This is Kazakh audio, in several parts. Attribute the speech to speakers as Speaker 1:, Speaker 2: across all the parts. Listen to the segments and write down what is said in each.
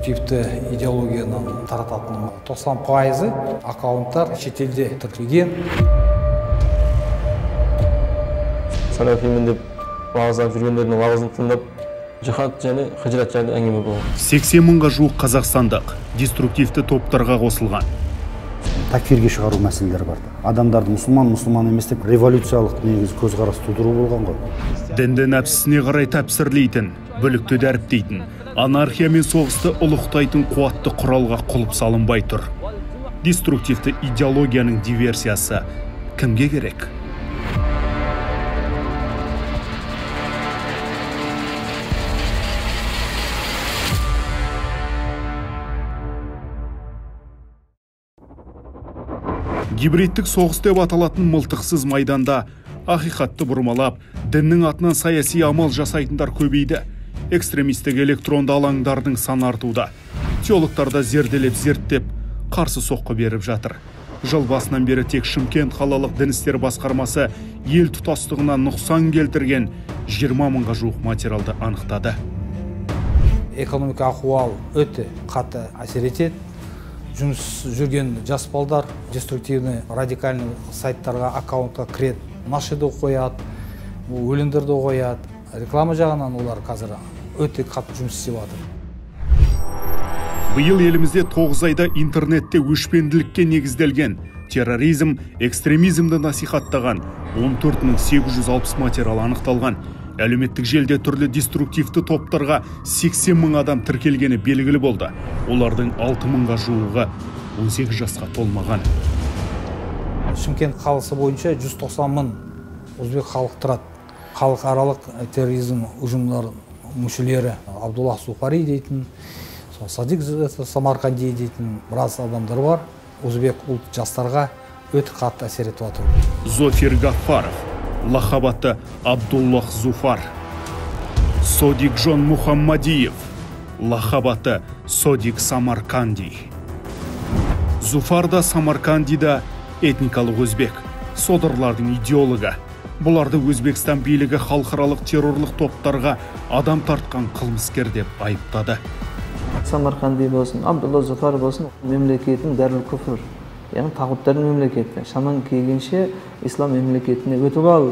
Speaker 1: Деструктивті идеологияны тарататын 90% аккаунттар шетелде тіркелген.
Speaker 2: Салафимін деп уағыздап жүргендердің уағызын тыңдап, жихад және хижрат жайлы әңгіме болды.
Speaker 3: 80 мыңға жуық қазақстандық деструктивті топтарға қосылған.
Speaker 4: Такфирге шығару мәселелері бар. Адамдарды мұсылман, мұсылман емес деп революциялық негізі көзқарас тудыру болған ғой.
Speaker 3: Дінді нәпсісіне қарай тәпсірлейтін, бүлікті дәріптейтін, анархия мен соғысты ұлықтайтын қуатты құралға құлып салынбай тұр. Деструктивті идеологияның диверсиясы кімге керек? Гибридтік соғыс деп аталатын мылтықсыз майданда ақиқатты бұрмалап, діннің атынан саяси амал жасайтындар көбейді. Экстремистік электронды алаңдардың саны артуда. Теологтар да зерделеп зерттеп, қарсы соққы беріп жатыр. Жыл басынан бері тек Шымкент қалалық дін істері басқармасы ел тұтастығына нұқсан келтірген 20 мыңға жуық материалды анықтады.
Speaker 1: Экономика ахуал өте қатты әсер етеді. Жұмыс жүрген жас балдар деструктивный, радикальный сайттарға, аккаунтқа кіреді, нашиды қояды, өлеңдерді қояды. Реклама жағынан олар қазір өте қатты жұмыс істеп жатыр.
Speaker 3: Биыл елімізде 9 айда интернетте өшпенділікке негізделген терроризм, экстремизмді насихаттаған 14 860 материал анықталған. Әлеуметтік желіде түрлі деструктивті топтарға 80 мың адам тіркелгені белгілі болды. Олардың 6 мыңға жуығы 18 жасқа толмаған.
Speaker 1: Шымкент қаласы бойынша 190 мың өзбек халық тұрады. Халықаралық терроризм ұжымдарының мүшелері Абдуллах Зуфари дейтін, Садик Самарқанди дейтін біраз адамдар бар. Өзбек ұлт жастарға өте қатты әсер етіп жатыр.
Speaker 3: Зофир Гаффаров, лақап аты Абдуллах Зуфар. Содикжон Мухаммадиев, лақап аты Содик Самарканди. Зуфар да Самарканди да этникалық өзбек, содырлардың идеологы. Бұларды Өзбекстан билігі халықаралық террорлық топтарға адам тартқан қылмыскер деп айыптады.
Speaker 2: Самарқанди болсын, Абдулла Зуфар болсын, мемлекетін дәріл күфір, яғни тағуттардың мемлекеті. Шамаң келгенше ислам мемлекетіне өтіп ал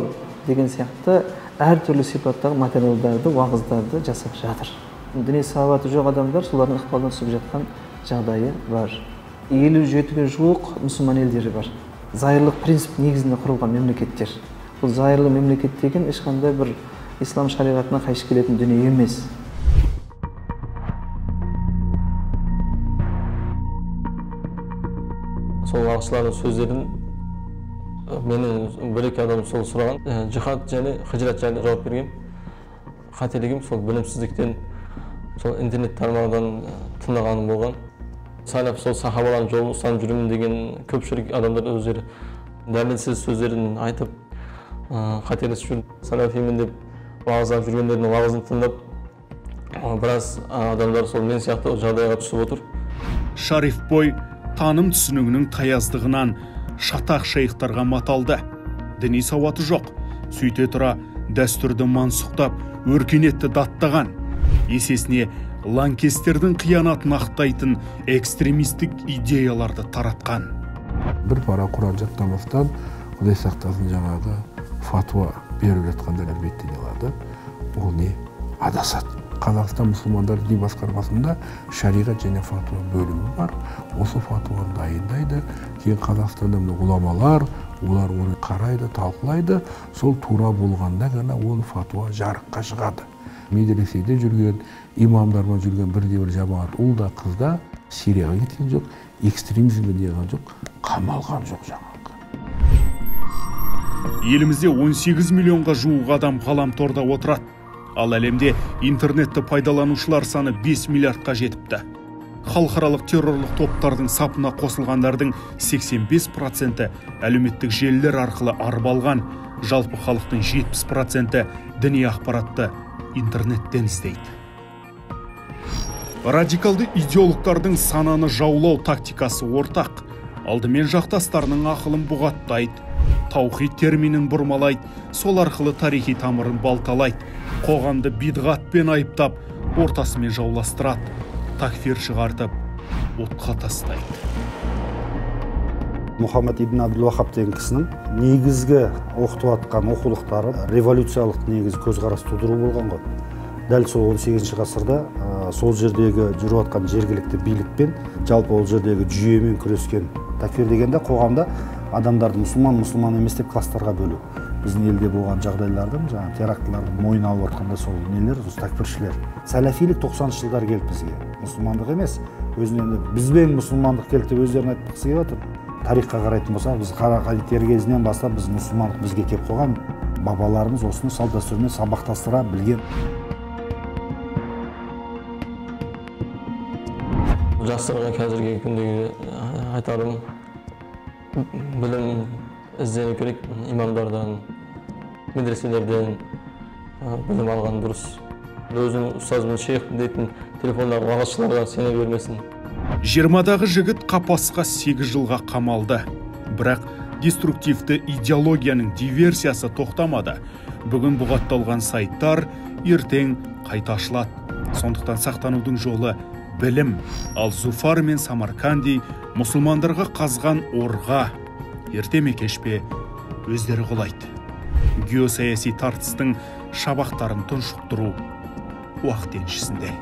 Speaker 2: деген сияқты әртүрлі сипаттағы материалдарды, уағыздарды жасап жатыр. Діни сауаты жоқ адамдар солардың ықпалына түсіп жатқан жағдайы бар. 57-ге жуық мұсылман елдері бар. Зайырлық принцип негізінде құрылған мемлекеттер. Бұл зайырлы мемлекет деген ешқандай бір ислам шариғатына қайшы келетін дүние емес. Сол уағызшылардың сөздерін менің бір-екі адам сол сұраған, жихад және хижрат жайлы жауап берген. Қателігім сол білімсіздіктен, сол интернет тармағынан тыңдағаным болған. Салаф сол сахабалардың жолын ұстанып жүрмін деген көпшілік адамдар өздері дәлелсіз сөздерін айтып қателесіп жүр. Салафимін деп уағыздап жүргендердің уағызын тыңдап, біраз адамдар сол мен сияқты жағдайға түсіп отыр.
Speaker 3: Шариф Бой таным түсінігінің таяздығынан шатақ шейхтарға маталды. Діни сауаты жоқ. Сөйте тұра дәстүрді мансұқтап, өркениетті даттаған. Есесіне лаңкестердің қиянатын ақтайтын экстремистік идеяларды таратқан.
Speaker 5: Бір пара Құран жаттамастан, Құдай сақтасын, жаңағы фатуа беріп жатқандар әлбетте не алады? Ол не? Адасады. Қазақстан мұсылмандар діни басқармасында шариғат және фатуа бөлімі бар. Осы фатуаны дайындайды. Кейін Қазақстанда мына ғұламалар, олар оны қарайды, талқылайды. Сол тура болғанда ғана ол фатуа жарыққа шығады. Медреседе жүрген, имамдармен жүрген бірде-бір жамағат ұл да қыз да Сирияға кеткен жоқ, экстремизмге не қылған жоқ, қамалған жоқ жаңағы.
Speaker 3: Елімізде 18 миллионға жуық адам ғаламторда отырады. Ал әлемде интернетті пайдаланушылар саны 5 миллиардқа жетіпті. Халықаралық террорлық топтардың сапына қосылғандардың 85% әлеуметтік желілер арқылы арбалған. Жалпы халықтың 70% діни ақпаратты интернеттен іздейді. Радикалды идеологтардың сананы жаулау тактикасы ортақ. Алдымен жақтастарының ақылын бұғаттайды, таухид терминін бұрмалайды, сол арқылы тарихи тамырын балталайды, қоғамды бидғатпен айыптап, ортасымен жауластырады. Такфир шығартып, отқа тастайды.
Speaker 4: Мұхаммад ибн Абдул-Вахаб деген кісінің негізгі оқытып атқан оқулықтары революциялық негіз көзқарас тудыру болған ғой. Дәл сол 18 ғасырда сол жердегі жүріп атқан жергілікті билікпен, жалпы ол жердегі жүйемен күрескен. Такфир дегенде қоғамда адамдарды мұсылман, мұсылман емес деп кластарға бөлу. Біздің елде болған жағдайлардың, жаңа терактылардың мойын алып жатқанда сол нелер, осы такфиршілер. Сәләфилік 90-шы жылдар келді бізге. Мұсылмандық емес, өзінен енді бізбен мұсылмандық келді деп өздерін айтқысы келіп жатыр. Тарихқа қарайтын болсақ, біз Қарақадитер кезінен бастап біз мұсылмандық бізге келіп қойған. Бабаларымыз осыны салт дәстүрмен сабақтастыра білген.
Speaker 2: Жастарға қазіргі күндегі айтарым, білім іздену керек, имамдардан, медреселерден білім алған дұрыс. Өзін ұстазымын, шейх дейтін телефондағы уағызшыларға сене бермесін.
Speaker 3: 20-дағы жігіт қапасқа 8 жылға қамалды. Бірақ деструктивті идеологияның диверсиясы тоқтамады. Бүгін бұғатталған сайттар ертең қайта ашылады. Сондықтан сақтанудың жолы білім. Ал Зуфар мен Самарканди мұсылмандарға қазған орға ерте ме кеш пе өздері құлайды. Геосаяси тартыстың шабақтарын тұншықтыру уақыт еншісінде.